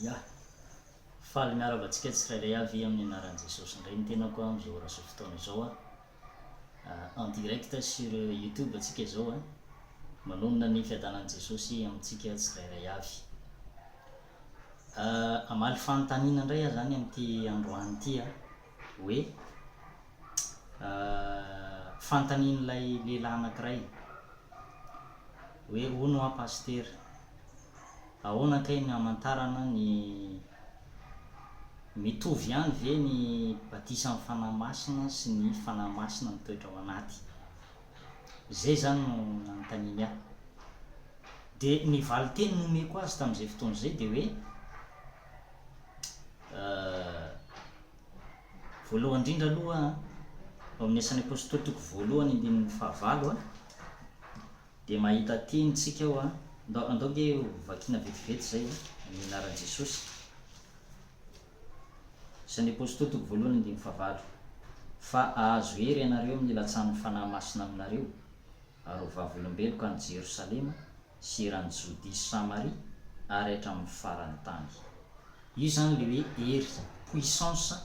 Ia. Faly miarahaba antsika tsirairay avy amin'ny anaran'i Jesosy indray ny tenako amin'izao ora sy fotoana izao a. En direct sur YouTube antsika izao a. Manonona ny fiadanan'i Jesosy amintsika tsirairay avy. Hamaly fanontaniana indray aho izany amin'ity androany ity a, hoe fanontanian'ilay lehilahy anankiray hoe hono hoa pasitera, Ahoana kay ny hamantarana ny mitovy ihany ve ny batisan'ny Fanahy Masina sy ny Fanahy Masina mitoetra ao anaty? Izay izany no nanontaniany ahy. Dia ny valinteny nomeko azy tamin'izay fotoana izay dia hoe voalohany indrindra aloha ao amin'ny Asan'ny Apostoly toko voalohany andininy fahavalo Dia mahita teny tsika ao an. Ndao andao nge ho vakiana vetivety izay an, amin'ny anaran'i Jesosy. Asan'ny Apostoly toko voalohany andininy fahavalo. Fa hahazo hery ianareo amin'ny hilatsahan'ny Fanahy Masina aminareo, ary ho vavolombeloko any Jerosalema sy eran'i Jodia sy Samaria ary hatramin'ny faran'ny tany. Io izany ilay hoe hery, puissance,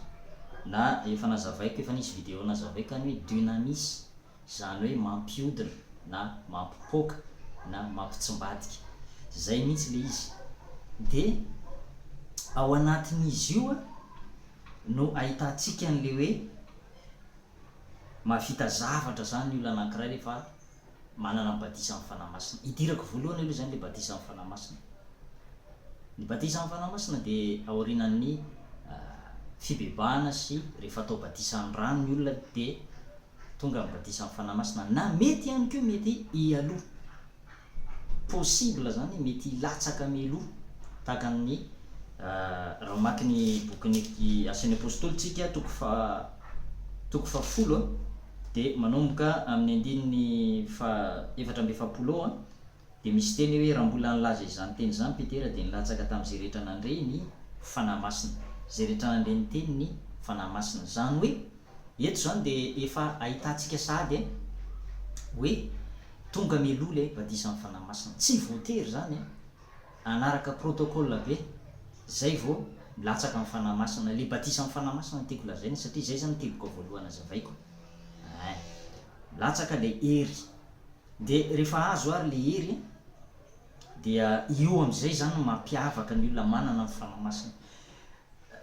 na efa nazavaiko, efa nisy video nazavaiko any hoe dunamis. Izany hoe mampihodina na mampipoaka na mampitsimbadika. Izay mihitsy ilay izy. Dia ao anatin'izy io no ahitantsika an'ilay hoe mahavita zavatra izany ny olona anankiray rehefa manana ny batisan'ny Fanahy Masina. Idirako voalohany aloha izany ilay batisan'ny Fanahy Masina. Ny batisan'ny Fanahy Masina dia aorianan'ny fibebahana sy rehefa atao batisan'ny rano ny olona dia tonga ny batisan'ny Fanahy Masina na mety ihany koa mety hialoha, possible zany mety hilatsaka mialoha tahaka ny raha mamaky ny bokin'ny Asan'ny Apostoly tsika toko faha toko fahafolo a dia manomboka amin'ny andininy faha 44 eo a Dia misy teny hoe, Raha mbola nilaza izany teny izany Petera dia nilatsaka tamin'izay rehetra nandre ny Fanahy Masina. Izay rehetra nandre ny teny ny Fanahy Masina. Izany hoe, eto izany dia efa ahitantsika sahady hoe tonga mialoha ilay batisan'ny Fanahy Masina. Tsy voatery izany hanaraka protocole be izay vao milatsaka ny Fanahy Masina. Ilay batisan'ny Fanahy Masina no tiako lazaina satria izay izany no teboka voalohany hazavaiko. Ein. Milatsaka ilay hery. Dia rehefa azo ary le hery dia io amin'izay izany no mampiavaka ny olona manana ny Fanahy Masina.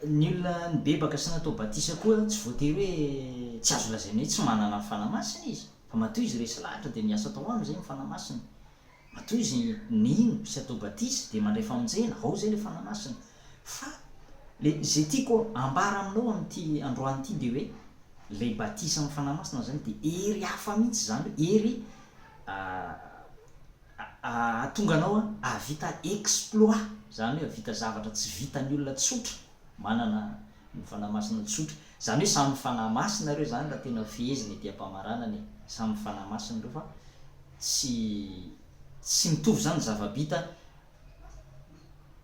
Ny olona nibebaka sy natao batisa koa tsy voatery hoe tsy azo lazaina hoe tsy manana ny Fanahy Masina izy fa matoa izy resy lahatra dia miasa tao aminy izay ny Fanahy Masina. Matoa izy nino sy atao batisa dia mandray famonjena, ao izay le Fanahy Masina. Fa le izay tiako ambara aminao amin'ity androany ity dia hoe Ilay batisa amin'ny Fanahy Masina izany dia hery hafa mihitsy izany hoe hery hahatonga anao hahavita exploit, izany hoe hahavita zavatra tsy vitan'ny olona tsotra manana ny Fanahy Masina tsotra. Izany hoe samy Fanahy Masina ireo izany raha tena fehezina ety am-pamaranana e, samy Fanahy Masina ireo fa tsy tsy mitovy izany ny zava-bita,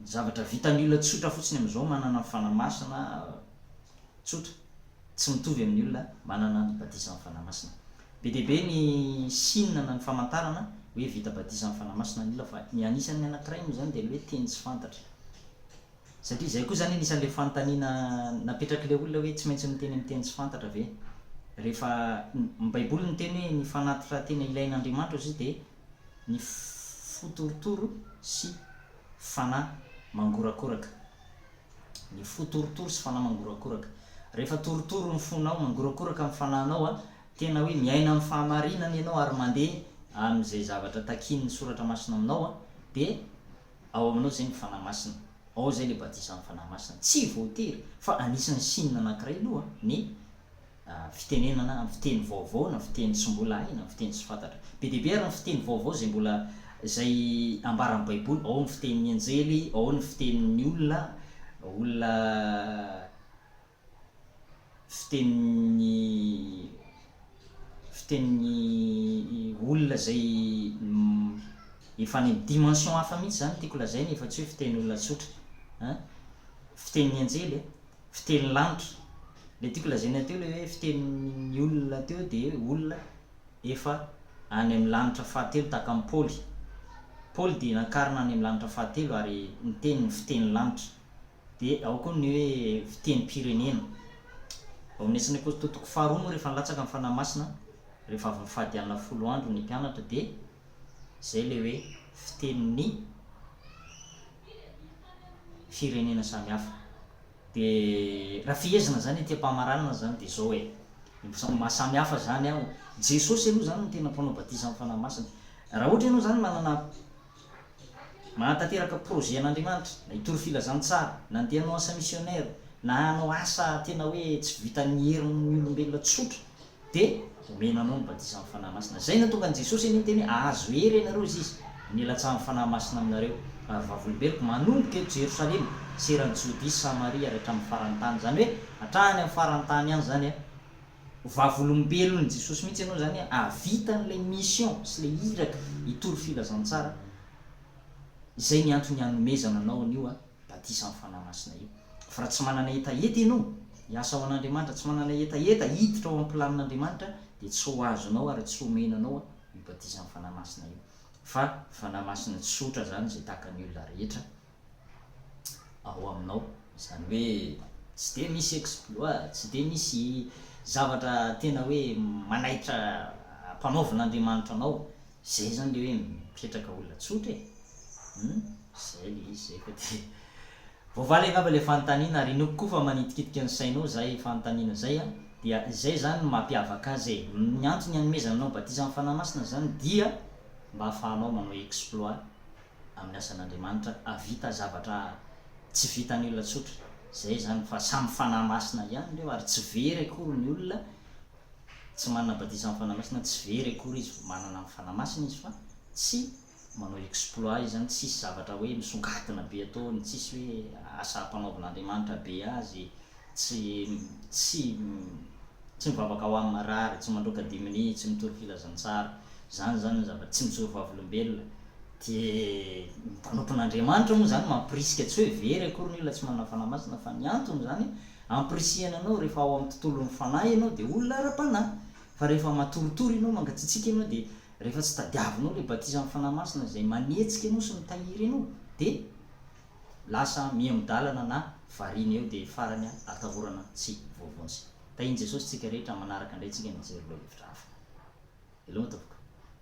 ny zavatra vitan'ny olona tsotra fotsiny amin'izao manana ny Fanahy Masina tsotra. Tsy mitovy amin'ny olona manana ny batisan'ny Fanahy Masina. Be dia be ny signe na ny famantarana hoe vita batisan'ny Fanahy Masina ny olona fa ny anisan'ny anankiray moa izany dia ny hoe teny tsy fantatra. Satria izay koa izany anisan'ilay fanontaniana napetrak'ilay olona hoe tsy maintsy miteny amin'ny teny tsy fantatra ve? Rehefa ny Baiboly niteny hoe ny fanatitra tena ilain'Andriamanitra ozy dia ny fo torotoro sy fanahy mangorakoraka. Ny fo torotoro sy fanahy mangorakoraka. Rehefa torotoro ny fonao, mangorakoraka ny fanahinao a, tena hoe miaina amin'ny fahamarinana ianao ary mandeha amin'izay zavatra takian'ny soratra masina aminao a, dia ao aminao izay ny Fanahy Masina. Ao izay ilay batisan'ny Fanahy Masina. Tsy voatery fa anisan'ny signe anankiray aloha ny fitenenana amin'ny fiteny vaovao na fiteny tsy mbola hay na fiteny tsy fantatra. Be dia be ary ny fiteny vaovao izay mbola izay ambaran'ny Baiboly, ao ny fitenin'ny anjely, ao ny fitenin'ny olona, olona fitenin'ny fitenin'ny olona izay efa any amin'ny dimension hafa mihitsy izany no tiako lazaina e, fa tsy hoe fitenin'olona tsotra an, fitenin'ny anjely e. Fiteny lanitra. Ilay tiako lazaina teo ilay hoe fitenin'ny olona teo dia olona efa any amin'ny lanitra fahatelo tahaka an'i Paoly. Paoly dia nankarina any amin'ny lanitra fahatelo ary niteny ny fiteny lanitra. Dia ao koa ny hoe fitenim-pirenena. Ao amin'ny Asan'ny Apostoly toko faharoa moa rehefa nilatsaka ny Fanahy Masina, rehefa avy nifady hanina folo andro ny mpianatra dia izay ilay hoe fitenin'ny firenena samihafa. Dia raha fehezina izany aty am-pamaranana izany dia izao e, ny maha samy hafa izany an, Jesosy aloha izany no tena mpanao batisa amin'ny Fanahy Masina. Raha ohatra ianao izany manana Mahatanteraka projet an'Andriamanitra, na hitory filazantsara, na andeha hanao asa missionnaire, na hanao asa tena hoe tsy vitan'ny herin'ny olombelona tsotra, dia omena anao ny batisan'ny Fanahy Masina. Izay nahatonga an'i Jesosy anie niteny hoe ahazo hery ianareo hozy Izy, ny hilatsahan'ny Fanahy Masina aminareo, ary vavolombeloko manomboka eto Jerosalema sy eran'i Jodia sy Samaria ary hatramin'ny faran'ny tany. Izany hoe hatrany amin'ny faran'ny tany ihany izany an. Vavolombelon'i Jesosy mihitsy ianao izany hahavita an'ilay mission sy ilay iraka hitory filazantsara, izay ny antony hanomezana anao an'io batisa amin'ny Fanahy Masina io. Fa raha tsy manana hetaheta ianao hiasa ho an'Andriamanitra, tsy manana hetaheta hiditra ao amin'ny planin'Andriamanitra dia tsy ho azonao ary tsy homena anao io batisa amin'ny Fanahy Masina io. Fa Fanahy Masina tsotra izany izay tahaka ny olona rehetra. ao aminao, izany hoe tsy dia misy exploit, tsy dia misy zavatra tena hoe manaitra ampanaovin'Andriamanitra anao, izay izany ilay hoe mipetraka olona tsotra e! hum, izay ilay izy izay fa dia voavaly angamba ilay fanontaniana ary inoako koa fa manitikitika ny sainao izay fanontaniana izay an, dia izay izany no mampiavaka azy e, ny antony hanomezana anao batisa amin'ny Fanahy Masina izany dia mba ahafahanao manao exploit amin'ny asan'Andriamanitra hahavita zavatra tsy vitan'ny olona tsotra, zay zany fa samy Fanahy Masina ihany ireo ary tsy very akory ny olona tsy manana batisa amin'ny Fanahy Masina, tsy very akory izy manana ny Fanahy Masina izy fa tsy manao exploit izy zany, tsisy zavatra hoe misongadina be ataony, tsisy hoe asa ampanaovin'Andriamanitra be azy, tsy tsy tsy mivavaka ho an'ny marary, tsy mandroaka demonia, tsy mitory filazantsara, izany izany ny zavatra, tsy mijoro vavolombelona, dia ny mpanompon'Andriamanitra moa izany mampirisika, tsy hoe very akory ny olona tsy manana Fanahy Masina fa ny antony izany ampirisihana anao rehefa ao amin'ny tontolon'ny fanahy ianao dia olona ara-panahy, fa rehefa matoritory ianao, mangatsiatsiaka ianao dia rehefa tsy tadiavinao ilay batisan'ny Fanahy Masina izay manetsika anao sy mitahiry anao dia. Lasa miha-midalana na variana eo dia farany atahorana tsy voavonjy. Tahin'i Jesosy tsika rehetra manaraka indray tsika mijery lohahevitra hafa. Veloma tompoko.